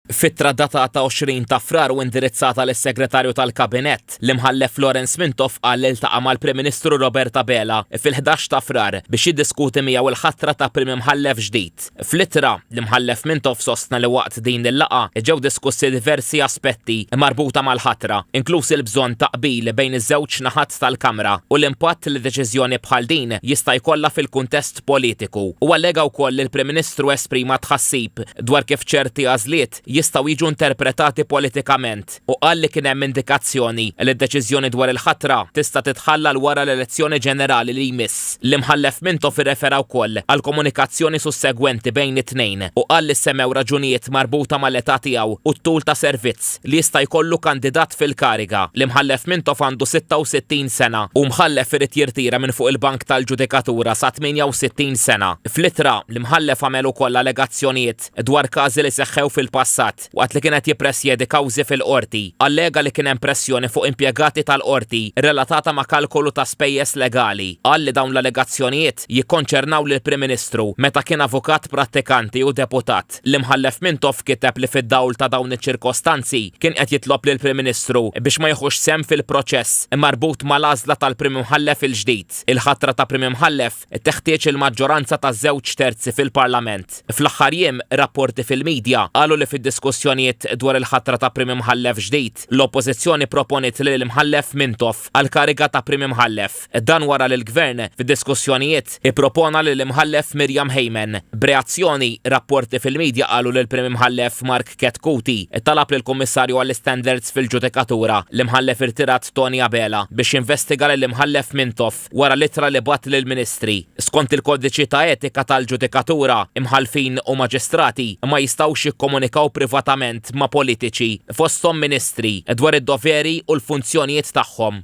F'ittra datata 20 ta' Frar u indirizzata lis-Segretarju tal-Kabinett, l-Imħallef Lawrence Mintoff qal li ltaqa' mal-Prim Ministru Robert Abela fil-11 ta' Frar biex jiddiskuti miegħu l-ħatra ta' Prim Imħallef ġdid. Fl-ittra, l-Imħallef Mintoff sostna li waqt din il-laqgħa ġew diskussi diversi aspetti marbuta mal-ħatra, inkluż il-bżonn ta' qbil bejn iż-żewġ naħat tal-Kamra u l-impatt li deċiżjoni bħal din jista' jkollha fil-kuntest politiku. Huwa allega wkoll li l-Prim Ministru esprima tħassib dwar kif ċerti għażliet jistgħu jiġu interpretati politikament u qal li kien hemm indikazzjoni li d-deċiżjoni dwar il-ħatra tista' titħalla għal wara l-elezzjoni ġenerali li jmiss. L-Imħallef Mintoff irrefera wkoll għal komunikazzjoni sussegwenti bejn it-tnejn u qal li ssemmew raġunijiet marbuta mal-età tiegħu u t-tul ta' servizz li jista' jkollu kandidat fil-kariga. L-Imħallef Mintoff għandu 66 sena u mħallef irid jirtira minn fuq il-bank tal-ġudikatura sa 68 sena. Fl-ittra, l-Imħallef għamel ukoll allegazzjonijiet dwar każi li seħħew fil-passat waqt li kien qed jippresjedi kawżi fil-Qorti. Allega li kien hemm pressjoni fuq impjegati tal-Qorti relatata ma' kalkolu ta' spejjeż legali. Qal li dawn l-allegazzjonijiet jikkonċernaw lill-Prim Ministru meta kien avukat prattikanti u deputat. L-Imħallef Mintoff kiteb li fid-dawl ta' dawn iċ-ċirkostanzi kien qed jitlob lill-Prim Ministru biex ma jieħux sehem fil-proċess marbut mal-għażla tal-Prim Imħallef il-ġdid. Il-ħatra ta' Prim Imħallef teħtieġ il-maġġoranza ta' żewġ terzi fil-Parlament. Fl-aħħar jiem, rapporti fil-midja qalu li fid-diskussjonijiet dwar il-ħatra ta' Prim Imħallef ġdid, l-Oppożizzjoni proponiet lill-Imħallef Mintoff għall-kariga ta' Prim Imħallef. Dan wara li l-Gvern, fid-diskussjonijiet, ippropona lill-Imħallef Miriam Hayman. B'reazzjoni, rapporti fil-midja qalu li l-Prim Imħallef Mark Chetcuti talab lill-Kummissarju għall-Istandards fil-Ġudikatura, l-Imħallef irtirat Toni Abela, biex jinvestiga lill-Imħallef Mintoff wara l-ittra li bagħat lill-Ministri. Skont il-Kodiċi ta' Etika tal-Ġudikatura, Imħallfin u Maġistrati ma jistgħux jikkomunikaw privatament ma' politiċi, fosthom Ministri, dwar id-doveri u l-funzjonijiet tagħhom.